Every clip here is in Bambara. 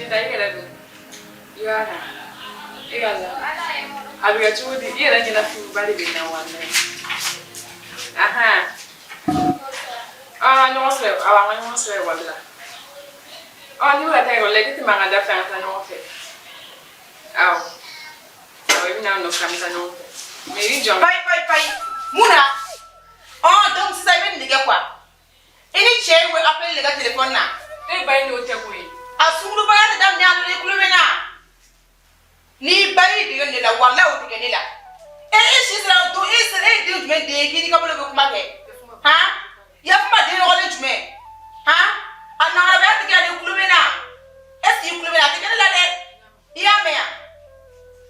Binta, i yɛrɛ dun? I b'a kan e ka la a bɛ kɛ cogo di? I yɛrɛ ɲɛnafin ba de bɛ n na walayi. Ahan, an ka ɲɔgɔn sɔrɔ, awɔ, an ka ɲɔgɔn sɔrɔ ekɔli la. Ɔ, n'i bɛ ka taa ekɔli la, i tɛ tɛmɛ an ka da fɛ, an ka taa ɲɔgɔn fɛ. Awɔ, awɔ, i bɛ na an nɔfɛ, an bɛ taa ɲɔgɔn fɛ. Mais i b'i jɔ. Payi payi payi, mun na? Ɔ, donc sisan i bɛ nin de kɛ quoi? I ni cɛ ye appel de kɛ téléphone na. E ba ye, n'o tɛ koyi. A sungurubaya tɛ daminɛ a nɔ, i tulo bɛ na. N'i ba y'i dege nin de la, walayi o tɛ kɛ ne la. E si sera don, e sera, e ye den jumɛn den ye k'i n'i ka bolo bɛ kuma kɛ? Han, yafama den nɔgɔlen jumɛn? Han, a nangarabaya tɛ kɛ a i tulo bɛ na. Est ce que i tulo bɛ na? A tɛ kɛ ne la dɛ, i y'a mɛn yan?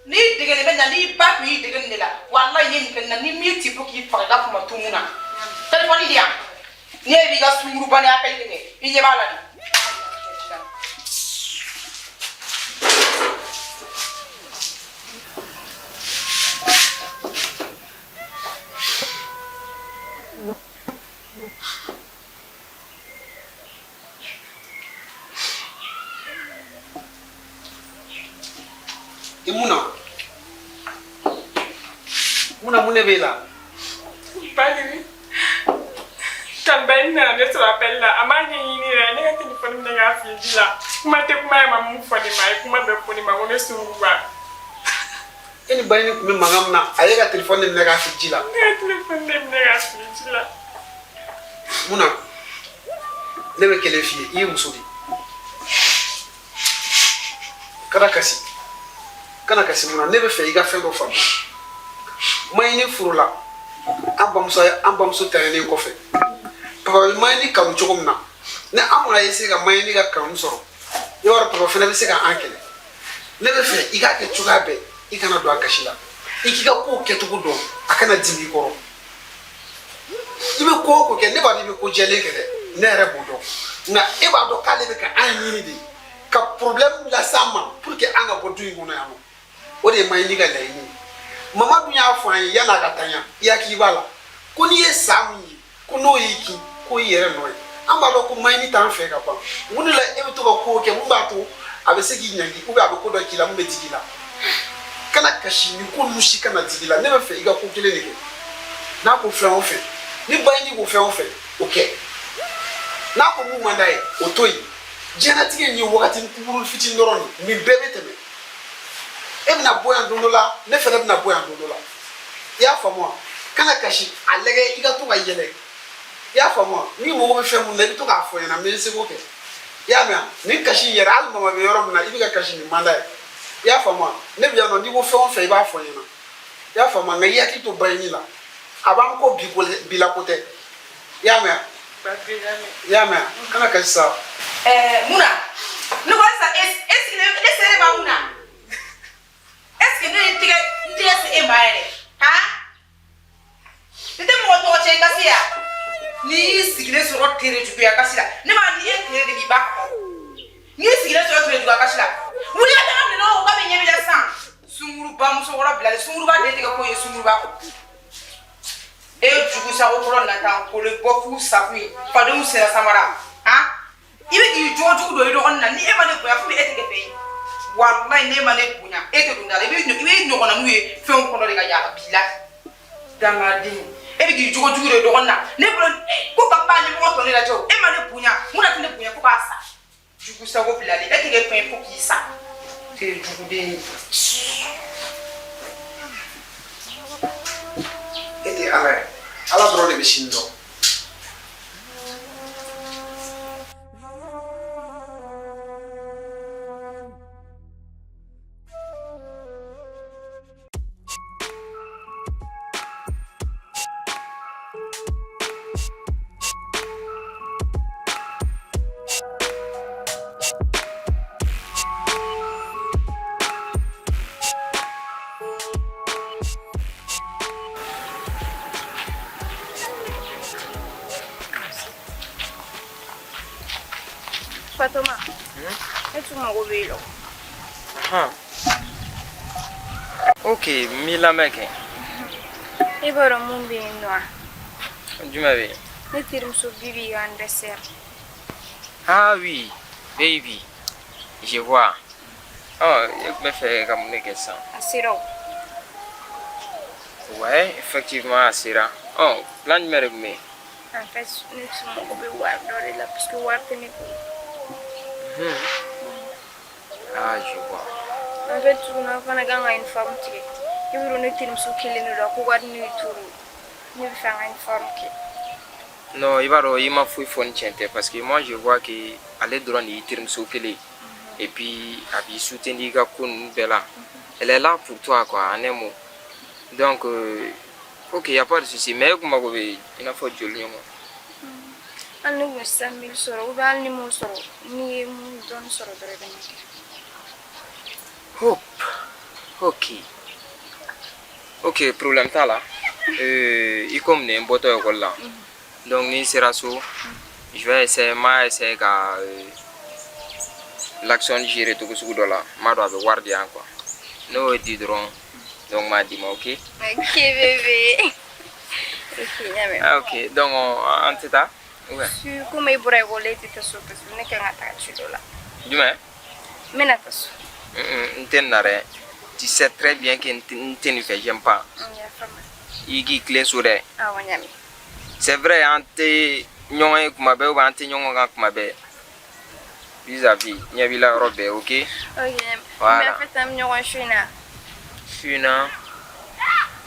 N'i degelen bɛ na, n'i ba tun y'i dege nin de la, walayi i ye nin kɛ nin na, ni min ti fo k'i faga i ka kuma to mun na? Telefɔni di yan, ni e b'i ka sunguruba ni appel kɛ, i ɲɛ b'a la de. I mun na? Mun na, mun de b'e la? Badiri, Tanba nana ne sɔrɔ appel la, a m'a ɲɛɲini yɛrɛ, ne ka téléphone minɛ k'a fili ji la. Kuma tɛ kuma ye, ma mun fɔ ne ma, a ye kuma bɛɛ fɔ ne ma ko ne sunguruba. E ni Bayini tun bɛ mankan min na, a y'e ka téléphone de minɛ k'a fili ji la? Ne ka téléphone de minɛ k'a fili ji la. Mun na? Ne bɛ kelen f'i ye, i ye muso de ye. Kana kasi, kana kasi. Mun na? Ne bɛ fɛ i ka fɛn dɔ faamu. Mayini furula an bamuso, an bamuso tɛmɛnen kɔfɛ, papa bɛ Mayini kanu cogo min na, ni an mana essayer ka Mayini ka kanu sɔrɔ, i b'a dɔn papa fana bɛ se ka an kɛlɛ. Ne bɛ fɛ i k'a kɛ cogoya bɛɛ, i kana don a gasi la, i k'i ka kow kɛcogo dɔn, a kana dimi i kɔrɔ. I bɛ ko o ko kɛ, ne b'a dɔn i bɛ ko jɛlen kɛ dɛ, ne yɛrɛ b'o dɔn, nka e b'a dɔn k'ale bɛ ka an ɲini de ka problème las'an ma pour que an ka bɔ du in kɔnɔ yan nɔ. O de ye Mayini ka laɲini ye. Mama dun y'a fɔ an ye yan'a ka taa ɲɛ, i hakili b'a la, ko n'i ye sa min ye, ko n'o y'i kin, ko i yɛrɛ nɔ ye. An b'a dɔn ko Mayini t'an fɛ ka ban. Mun de la e bɛ to ka kow kɛ mun b'a to a bɛ se k'i ɲangi, ou bien a bɛ ko dɔ k'i la mun bɛ digi i la? Kana kasi, nin ko ninnu si kana digi i la. Ne bɛ fɛ i ka ko kelen de kɛ. N'a ko fɛn o fɛn, ni Bayini ko fɛn o fɛn, o kɛ. N'a ko mun man d'a ye, o to yen. Diɲɛlatigɛ in ye wagati kunkuruni fitinin dɔrɔn de, nin bɛɛ bɛ tɛmɛ. E bɛna bɔ yan don dɔ la, ne fana bɛna bɔ yan don dɔ la, i y'a faamu wa? Kana kasi, a lajɛ i ka to ka yɛlɛ, i y'a faamu wa? N'i mago bɛ fɛn mun na, i bɛ to k'a fɔ n ɲɛna, n bɛ n seko kɛ, i y'a mɛn wa? Nin kasi in yɛrɛ, hali mama bɛ yɔrɔ min na, i bɛ ka kasi, nin man d'a ye, i y'a faamu wa? Ne bɛ yan nɔ, n'i ko fɛn o fɛn, i b'a fɔ n ɲɛna, i y'a faamu wa? Nka i hakili to Bayini la, a b'an kɔ bi ko bi la ko tɛ, i y'a mɛn wa? I y'a mɛn wa? Kana kasi sa. Ɛɛ, mun na? Ne ko sisan, e sigilen, ne selen ma mun na? Est ce que ne ye n tɛgɛ se e ma yɛrɛ? Han, ne tɛ mɔgɔ tɔgɔ cɛ i kasi ya. N'i y'i sigilen sɔrɔ tere juguya kasi la, ne b'a ni e tere de b'i ba kɔnɔ. N'i y'i sigilen sɔrɔ tere juguya kasi la, wuli ka taga minɛ o ka bɛ ɲɛ b'i la sisan. Sunguruba musokɔrɔ bilalen, sunguruba den tɛ kɛ ko ye sunguruba kɔ. E jugu sago kɔrɔ nata kolo bɔ fu safu ye, fadenw sera samara. Han, i bɛ k'i jogo jugu don i dɔgɔnin na. Ni e ma ne bonya, fo e tɛ kɛ fɛn ye. Walayi, ne ma ne bonya, e tɛ don da la. I bɛ ɲɔgɔnna n'u ye fɛnw kɔnɔ de ka yaala bilahi. Dangaden, e bɛ k'i jogo jugu don i dɔgɔnin na. Ne bolo ko ka ba ɲɛmɔgɔ tɔ ne lajɛ o. E ma ne bonya, mun na tɛ ne bonya fo k'a sa? Jugu sago bilalen, e tɛ kɛ fɛn ye fo k'i sa. Tere juguden ye. E tɛ Ala ye, Ala dɔrɔn de bɛ sini dɔn. Fatoma, ne tun mago b'e la. Ok, n b'i lamɛn kɛ. E b'a dɔn mun bɛ yen nɔ wa? Jumɛn bɛ yen? Ne terimuso Bibi ka anniversaire. Ah oui, baby. Je vois. Ɔ, e tun bɛ fɛ ka mun de kɛ sisan? A sera o. Ouais, effectivement a sera. Ɔ, plan jumɛn de tun bɛ yen? En fait, ne tun mago bɛ wari dɔ de la parce que wari tɛ ne bolo. Ah, je vois. En fait, tuguni an fana kan ka uniforme tigɛ. I b'a dɔn ne terimuso kelen de don, a ko ka di ne ye trop. Ne bɛ fɛ an ka uniforme kɛ. Non, i b'a dɔn i ma foyi fɔ ni tiɲɛ tɛ parce que moi je vois que ale dɔrɔn de y'i terimuso kelen ye. Et puis a b'i soutenir i ka ko ninnu bɛɛ la. Elle est là pour toi quoi, en un mot. Donc ok, y a pas de souci, mais e kun mago bɛ i n'a fɔ joli ɲɔgɔn? Hali ne kun ye 100 000 sɔrɔ ou bien hali ni m'o sɔrɔ, n'i ye mun dɔɔni sɔrɔ dɔrɔn i bɛ na kɛ. Hop. Ok. Ok, problème t'a la. I komi nin ye n bɔtɔ école la. Donc ni n sera so, je vais essayer, n b'a essayer ka l'action gérer cogo sugu dɔ la. N b'a dɔn a bɛ wari di yan quoi. N'o ye di dɔrɔn, donc n b'a d'i ma, ok? Ok bébé. Ok, n y'a mɛn. Ah, ok, donc an tɛ taa? Ouais. Su komi e bɔra école la, e tɛ taa so parce que ne kan ka taga ci dɔ la. Jumɛn? N bɛna taa so. N tɛ nin na dɛ. Tu sais très bien que n tɛ nin fɛ, j'aime pas. N y'a faamu. I k'i tilen so dɛ. Awɔ, n y'a mɛn. C'est vrai, an tɛ ɲɔgɔn ye kuma bɛɛ ou bien an tɛ ɲɔgɔn kan kuma bɛɛ. Vis-à-vis, ɲɛ b'i la yɔrɔ bɛɛ, ok? Ok, n y'a mɛn. Voilà. Mais en fait, an bɛ ɲɔgɔn su in na. Su in na.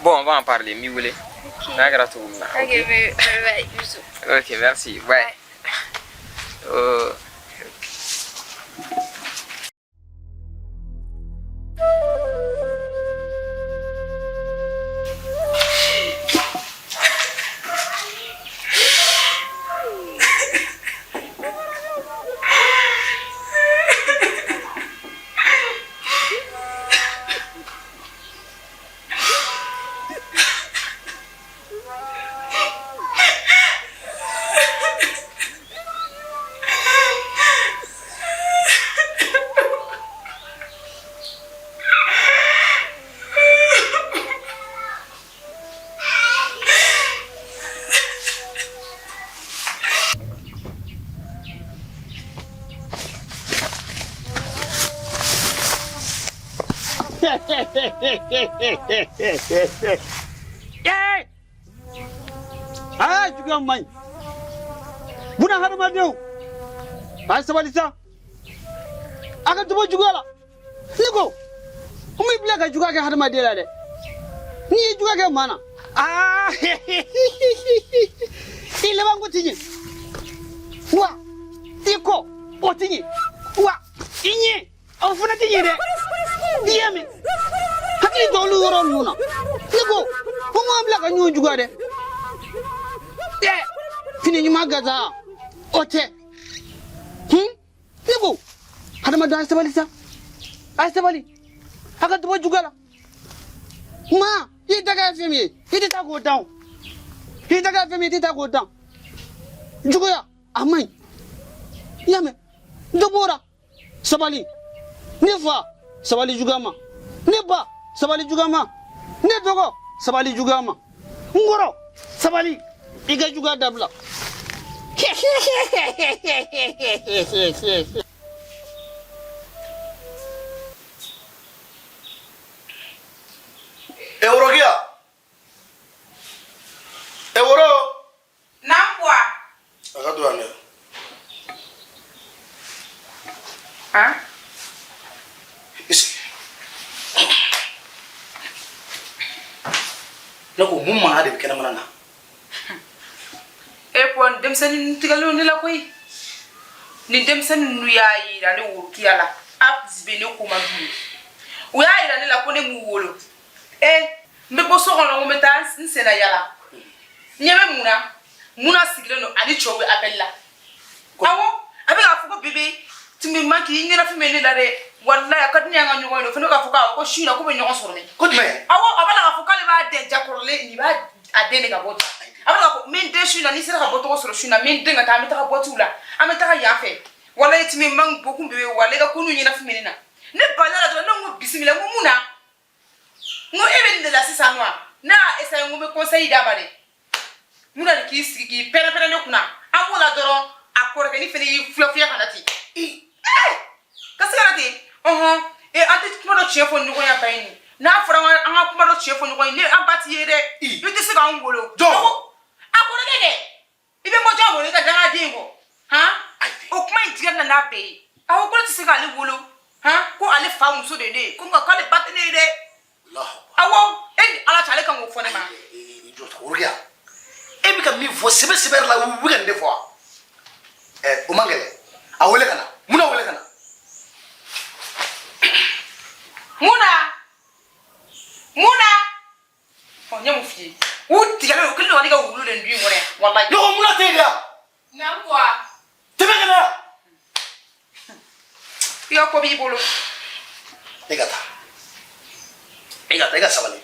Bon, on va en parler, n b'i wele. Ok. N'a kɛra cogo min na. Ok bébé, bye bye, bisous. Ok, merci. Bye. Euh, Aa, juguya man ɲi buna hadamadenw, a ye sabali sa, a ka dɔ bɔ juguya la. Ne ko n b'i bila ka juguya kɛ hadamaden la dɛ. N'i ye juguya kɛ maa na, aa, i labanko ti ɲɛ, wa i kɔ o ti ɲɛ, wa i ɲɛ o fana ti ɲɛ dɛ. I y'a mɛn, hakili to olu yɔrɔ ninnu na. Ne ko ko m'an bila ka ɲɔgɔn juguya dɛ. Ɛ, fini ɲuman gansan o tɛ hun. Ne ko hadamaden, a ye sabali sa, a ye sabali, a ka dɔ bɔ juguya la. Maa i da kɛ fɛn min ye, i tɛ taa k'o dan o. I da kɛ fɛn min ye, i tɛ taa k'o dan. Juguya a man ɲi, i y'a mɛn? Dɔ bɔra sabali. Ne fa, sabali juguya ma. Ne ba, sabali juguya ma. Ne dɔgɔ, sabali juguya ma. N kɔrɔ, sabali, i ka juguya dabila. E Worokiya, e Woro. Naam quoi? A ka don yan dɛ. Hein? I sigi. Ne ko mun mankan de bɛ kɛnɛmana na? E ko nin denmisɛnnin ninnu tigɛlen ne la koyi. Nin denmisɛnnin ninnu y'a yira ne Worokiya la. A bɛ ne ko man d'u ye. U y'a yira ne la ko ne m'u wolo. E, n bɛ bɔ so kɔnɔ, ko n bɛ taa n senna yala. N ɲɛ bɛ mun na? Mun na sigilen don ani cɛw bɛ appel la. Awɔ, a bɛ k'a fɔ ko bébé tu me manques, i ɲɛnafin bɛ ne la dɛ. Walayi a ka di ne ye an ka ɲɔgɔn ye. O fana bɛ k'a fɔ ko awɔ, ko su in na k'u bɛ ɲɔgɔn sɔrɔ ne. Ko jumɛn? Awɔ, a b'a la k'a fɔ k'ale b'a dɛn ja kɔrɔlen nin b'a a den de ka bɔ. A b'a la k'a fɔ n bɛ n den su in na, n'i sera ka bɔ tɔgɔ sɔrɔ su in na, n bɛ n den ka taa, an bɛ taga boîte la, an bɛ taga yan fɛ. Walayi tu me manques beaucoup bébé, walayi i ka ko n'u ɲɛnafin bɛ ne na. Ne balila la dɔrɔn, ne ko bisimila, n ko mun na? N ko e bɛ nin de la sisan nɔ? Ne y'a essayé, n ko n bɛ conseil d'a ma dɛ. Mun na de k'i sigi k'i pɛrɛn-pɛrɛn ne kunna? An b'o la dɔrɔn, a kɔrɔkɛnin fana y'i fuyɛ fuyɛ ka na ten. Ka se ka na Ɔhɔn, e an tɛ kuma dɔ tiɲɛ fɔ ɲɔgɔn ye ba in n'a fɔra an ka kuma dɔ tiɲɛ fɔ ɲɔgɔn ye, ne an ba t'i ye dɛ. I tɛ se k'anw wolo. Jɔn? A kɔrɔkɛ kɛ, i bɛ bɔ jɔn bolo i ka dangaden kɔ han? O kuma in tigɛ na n'a bɛɛ ye. A ko ko ne tɛ se k'ale wolo han, ko ale fa muso de ye ne ye, ko nka k'ale ba tɛ ne ye dɛ. Awɔ, e ni Ala cɛ, ale kan k'o fɔ ne ma. Jɔ ta, Worokiya, e bɛ ka min fɔ sɛbɛ sɛbɛ yɛrɛ la, u bɛ ka nin de fɔ wa? Ɛ, o man gɛlɛn, a wele ka na. Mun na wele ka na? Mun na? Mun na? Ɔ, n ye mun f'i ye? U tigɛlen, u kɛlen don ka ne ka wulu de du in kɔnɔ yan, walayi. Ne ko mun na tɛ yen de yan? Naamu wa. Tɛmɛ ka na yan. I ka ko b'i bolo. E ka taa, e ka taa, e ka sabali. N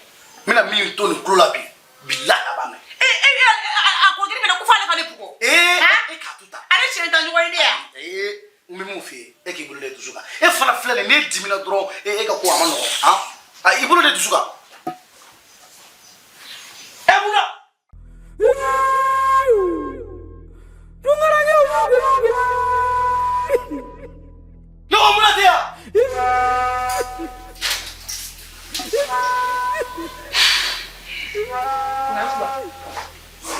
bɛna min to nin tulo la bi, bilahi a b'a mɛn. E e a kɔrɔkɛ bɛna ko f'ale ka ne bugɔ. Ee, e k'a to tan. Ale siɲɛ ta ɲɔgɔn ye ne yan. Ee, n bɛ mun f'i ye, e k'i bolo da i dusu kan. E fana filɛ nin ye, n'e dimina dɔrɔn, e ka ko a ma nɔgɔn. Han, a i bolo da i dusu kan. Ɛ, mun na? Ne ko mun na tɛ yan?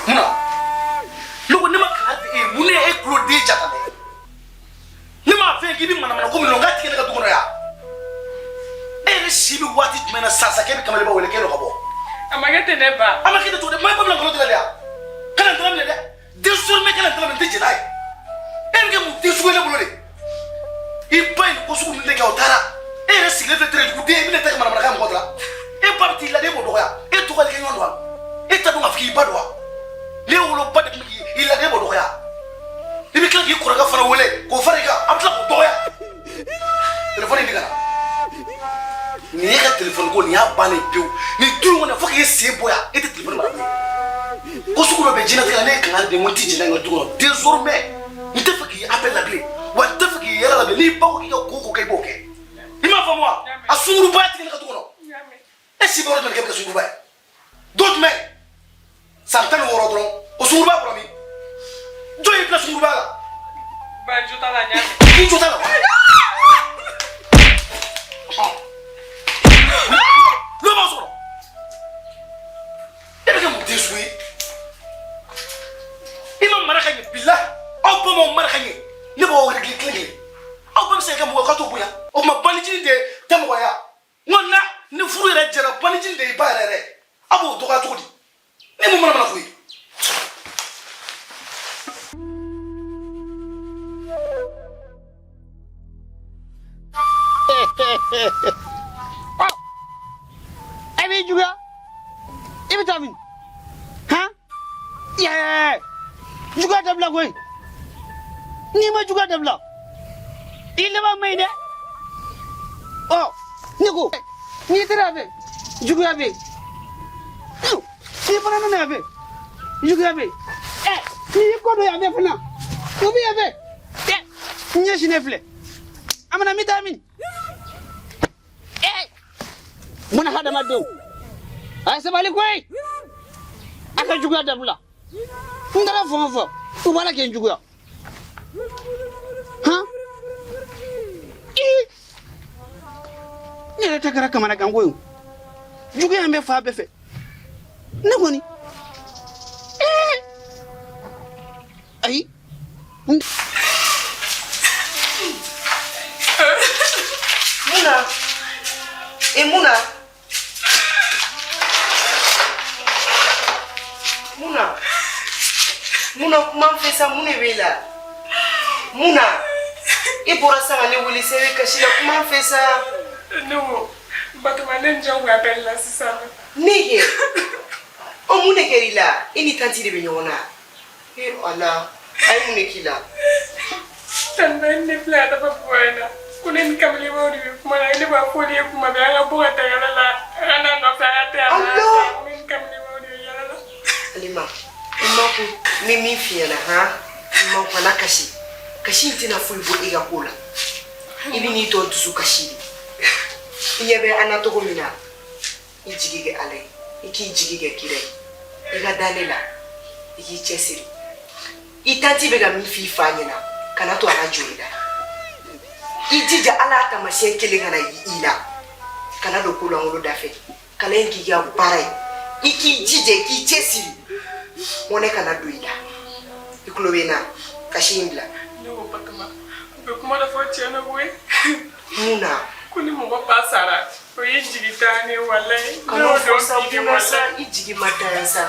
Mun na? Ne ko ne ma kalan di e ye, mun ne ye e tulo den ja tan dɛ? Ne m'a f'e ye k'i bɛ manamana ko min na, n k'a tigɛ ne ka du kɔnɔ yan. E yɛrɛ si bɛ waati jumɛn na sisan k'e bɛ kamalenba wele k'e n'o ka bɔ? A ma kɛ ten ne ba. A ma kɛ ten cogo di? Ma e ba bɛna nkalon tigɛ de yan? Kana n tɛgɛ minɛ dɛ. Désormais kana n tɛgɛ minɛ, n tɛ jɛn n'a ye. E bɛ kɛ mun den sugu ye ne bolo de? I ba ye nin ko sugu ninnu de kɛ, o taara. E yɛrɛ sigilen filɛ tɛrɛjugu den, i bɛna ta kɛ manamanakan mɔgɔ la. E ba bɛ t'i ladi, e b'o dɔgɔya. E tɔgɔ kɛ ɲɔgɔn don wa? E t'a dɔn k'a fɔ k'i ba don wa? Ne woloba de tun bɛ k'i ladi, e b'o dɔgɔya. I bɛ tila k'i kɔrɔkɛ fana wele k'o fara i kan, a bɛ tila k'o dɔgɔya. Telefɔni in di ka na. Nin ye ka telefɔni ko nin y'a bannen pewu. Nin du in kɔnɔ, fo k'e sen bɔ yan, e tɛ telefɔni mara bilen. Ko sugu dɔ bɛ diɲɛlatigɛ la, ne ye kangari de ye, n ko n tɛ jɛn n'a ye n ka du kɔnɔ. Désormais n tɛ fɛ k'i appel la bilen, wa n tɛ fɛ k'i yɛlɛ la bilen. N'i ba ko k'i ka ko o ko kɛ, i b'o kɛ. I m'a faamu wa? A sunkurubaya tigɛ ne ka du kɔnɔ. E si bɛ yɔrɔ jumɛn k'e bɛ kɛ sunkuruba ye? Don jumɛn? San 16 dɔrɔn, o sunkuruba bɔra min? Jɔn y'i bila sunkurubaya la? Ba, jo t'a la, n y'a mɛn. I jo t'a la wa? N'o b'a sɔrɔ e bɛ kɛ mun den sugu ye? I ma mara ka ɲɛ, bilahi aw ba m'aw mara ka ɲɛ. Ne b'aw régler kelen kelen. Aw ba bɛ se ka kɛ mɔgɔ ye k'a t'o bonya. O tuma banijini de tɛ mɔgɔya. N ko na ni furu yɛrɛ jɛra, banijini de y'i ba yɛrɛ yɛrɛ. Aw b'o dɔgɔya cogo di? Ne mun mana mana ko ye? E b'i juguya, i bɛ taa min? Han, yɛɛ, juguya dabila koyi. N'i ma juguya dabila, i laban man ɲi dɛ. Ɔ, ne ko n'i taara yan fɛ, juguya bɛ yen. N'i fana nana yan fɛ, juguya bɛ yen. Ɛ, n'i y'i kɔ don yan fɛ fana, o bɛ yan fɛ. Ɛ, n ɲɛsin ne filɛ, a mana n bɛ taa min? Ɛ, buna hadamadenw, a ye sabali koyi, a ka juguya dabila. N taara fan o fan, u b'a la kɛ n juguya. Han, ii, ne yɛrɛ ta kɛra kamanaganko ye. Juguya in bɛ fan bɛɛ fɛ. Ne kɔni, ee, ayi. Muna, e Muna, Muna, Muna, kuma n fɛ sa, mun de b'e la? Muna, e bɔra sa ka ne wele sa, e bɛ kasi la, kuma n fɛ sa. Ne ko Batoma, ne ni jɔn kun appel la sisan nɔ? Ne kɛ? Ɔ, mun de kɛra i la? E ni tanti de bɛ ɲɔgɔn na. E Ala, a ye mun de k'i la? Tanti, ne filɛ ka taa fɔ ɲɛna ko ne ni kamalenbaw de bɛ kuma la. Ne b'a fɔ olu ye kuma bɛɛ, an ka bɔ ka taa yala la, a ka n'a nɔfɛ, a ka taa yan. Ne ni kamalenbaw de bɛ yala la. Alima, i ma ko n bɛ min f'i ɲɛna han, i ma kana kasi. Kasi in tɛna foyi bɔ e ka ko la. I bɛ n'i tɔ dusu kasi de. I ɲɛ bɛ an na cogo min na, i jigi kɛ Ala ye, i k'i jigi kɛ kira ye, i ka da ne la, i k'i cɛsiri. I tanti bɛ ka min f'i fa ɲɛna, kana to a ka jɔ i la. I jija Ala y'a taamasiyɛn kelen kana i la. Kana don ko lankolon da fɛ. Kalan in k'i ka baara ye. I k'i jija i k'i cɛsiri. Mɔnɛ kana don i la. I tulo bɛ n na. Kasi in bila. Ne ko Batoma, u bɛ kuma dɔ fɔ tiɲɛ na koyi. Mun na? Ko ni mɔgɔ ba sara, o ye jigi taa ne walayi. Ne Kana y'o fɔ sa dɔn bi de mun na sa walayi. i jigi ma da yan sa.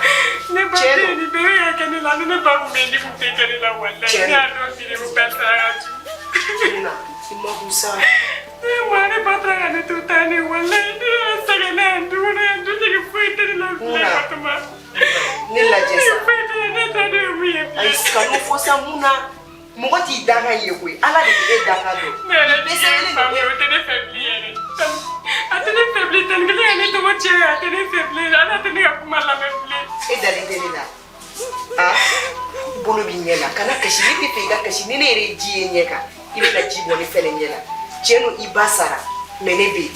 Ne ba Tiɲɛ tɛ don. nin bɛɛ bɛ ka kɛ ne la, ni ne ba tun bɛ yen, ne tun tɛ kɛ ne la walayi. Tiɲɛ Ne y'a don. dɔn bi de ko ba sara ka jugu. Mun na? I ma kun sa. Ne ma ne ba taara ka ne to tan ne walayi. Ne yɛrɛ sɛgɛnna yan du kɔnɔ yan, dutigi foyi tɛ ne la Mun bilen na? Batoma. Ne lajɛ sa. Foyi tɛ ne la, ne t'a dɔn ye mun ye bilen. Ayi kan'o fɔ sa mun na? Mɔgɔ t'i dankan ye koyi. Ala de bɛ e dankan dɔn. Ne yɛrɛ I dɛsɛlen don. o tɛ ne fɛ bilen yɛrɛ. A tɛ ne fɛ bilen, tani kelen ka ne tɔgɔ tiɲɛ, a tɛ ne fɛ bilen, Ala tɛ ne ka kuma lamɛn bilen. E dalen tɛ ne la. A bolo b'i ɲɛ la. Kana kasi, ne tɛ fɛ i ka kasi. Ni ne yɛrɛ ye ji ye ɲɛ kan, i bɛ na ji bɔ ne fɛnɛ ɲɛ la. Tiɲɛ don i ba sara, mais ne bɛ yen.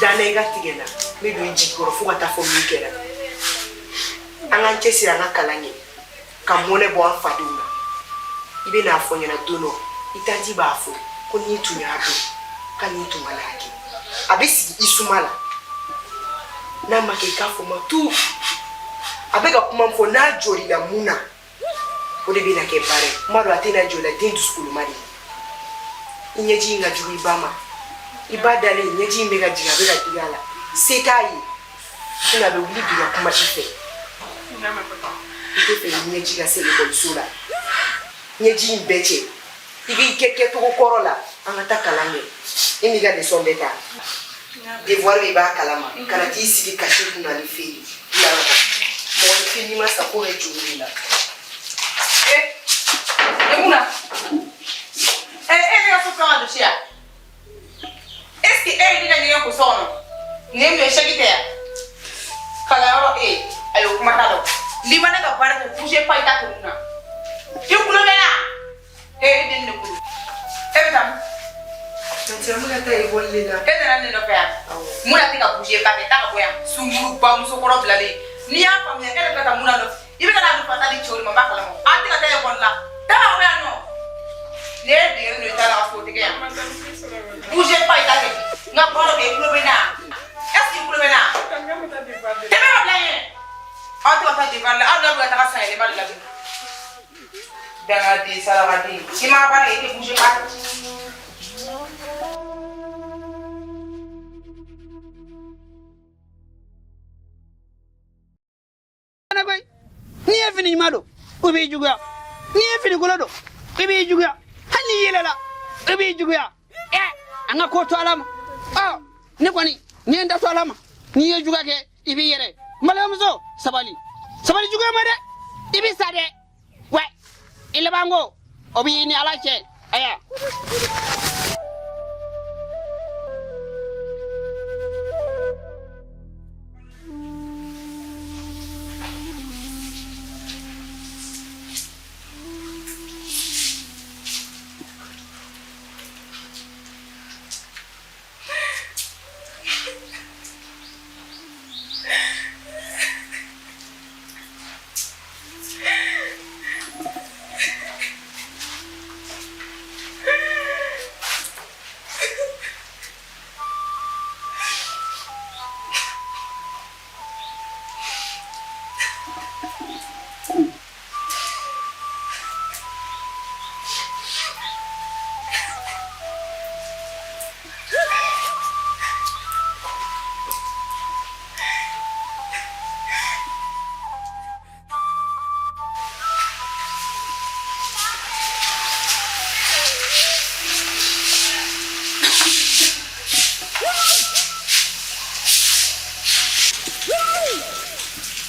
Danna i ka tigɛ n na, n bɛ don i jigi kɔrɔ fo ka taa fɔ min kɛra. An k'an cɛsiri an ka kalan kɛ, ka mɔnɛ bɔ an fadenw na. I bɛ n'a fɔ n ɲɛna don dɔ, i tanti b'a fɔ ko n'i tun y'a dɔn, k'a n'i tun ka n'a kɛ. A bɛ sigi i suma la. N'a ma kɛ i k'a fɔ ma tu. A bɛ ka kuma min fɔ n'a jɔr'i la mun na, o de bɛna kɛ baara ye. Kuma dɔ a tɛna jɔ i la, den dusukoloma de ye. I ɲɛji in ka jugu i ba ma. I ba dalen ɲɛji in bɛ ka jigin a bɛ ka digi a la. Se t'a ye. Sinon a bɛ wuli bi ka kuma i fɛ. I tɛ fɛ i ɲɛji ka se ekɔliso la. Ɲɛji in bɛɛ cɛ. I b'i kɛ kɛcogo kɔrɔ la, an ka taa kalan kɛ. E m'i ka leçon bɛɛ ta. Devoir bɛ i b'a kalama. Kana t'i sigi kasi kunna ni fɛn ye. Bila ka taa. Mɔgɔninfin n'i ma sa ko bɛ juru de la. E mun na? E e bɛ ka so fɛn ka gosi yan? Est ce que e ye ne ka ɲɛgɛn ko so kɔnɔ? Nin ye mun ye sɛki tɛ yan? Kalanyɔrɔ e ayi o kuma t'a la o. N'i ma ne ka baara kɛ bouger pas i t'a kɛ mun na? I kulo bɛ n na? E e den de kulo. E bɛ taa min? Tanti an bɛ ka taa ekɔli de la. E nana ne nɔfɛ yan. Mun na tɛ ka bouger pas kɛ taa ka bɔ yan. Sunkuruba musokɔrɔ bilalen. N'i y'a faamuya e yɛrɛ bɛ ka taa mun na nɔfɛ? I bɛ ka n'a nɔfɛ taa di cɛw de ma n b'a kalama. A tɛ ka taa ekɔli la. Taa ka bɔ yan nɔ. Ne ye degelen don i ta la ka fɔ o tɛ kɛ yan. Bouger pas i t'a kɛ. N ka baara kɛ i kulo bɛ n na. Est ce que i kulo bɛ n na? Tɛmɛ ka bila yen. Aw tɛ ka taa devoir la. Aw n'a bɛ ka taga san yɛlɛma de la bi. Dangaden sarakaden. I ma baara kɛ i tɛ bouger pas kɛ. Koyi n'i ye fini ɲuman don o b'i juguya, n'i ye fini kolon don i b'i juguya, hali n'i yɛlɛla i b'i juguya. Ɛ an ka ko to Ala ma. Ɔ ne kɔni ni ye n da to Ala ma, n'i ye juguya kɛ i b'i yɛrɛ. N balimamuso sabali, sabali juguya ma dɛ, i bɛ sa dɛ. Wa i labanko o b'i ni Ala cɛ. Aya.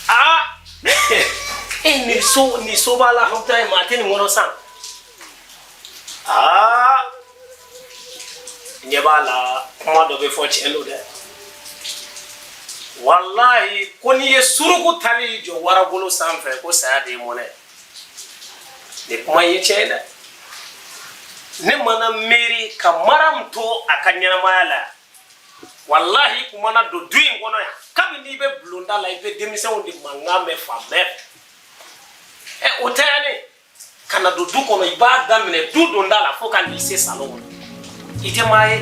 Aa e nin so nin so b'a la hɔpita ye maa tɛ nin kɔnɔ san aa ɲɛ b'a la kuma dɔ bɛ fɔ tiɲɛ don dɛ walahi ko n'i ye suruku tali jɔ warabolo sanfɛ ko saya de ye mɔnɛ nin kuma in ye tiɲɛ ye dɛ ne mana miiri ka Mariam to a ka ɲɛnamaya la walahi kun mana don du in kɔnɔ yan kabini i bɛ bulonda la i bɛ denmisɛnw de mankan mɛn fan bɛɛ fɛ ɛ o tɛ yan ne ka na don du kɔnɔ i b'a daminɛ du donda la fo ka n'i se salon kɔnɔ. I tɛ maa ye.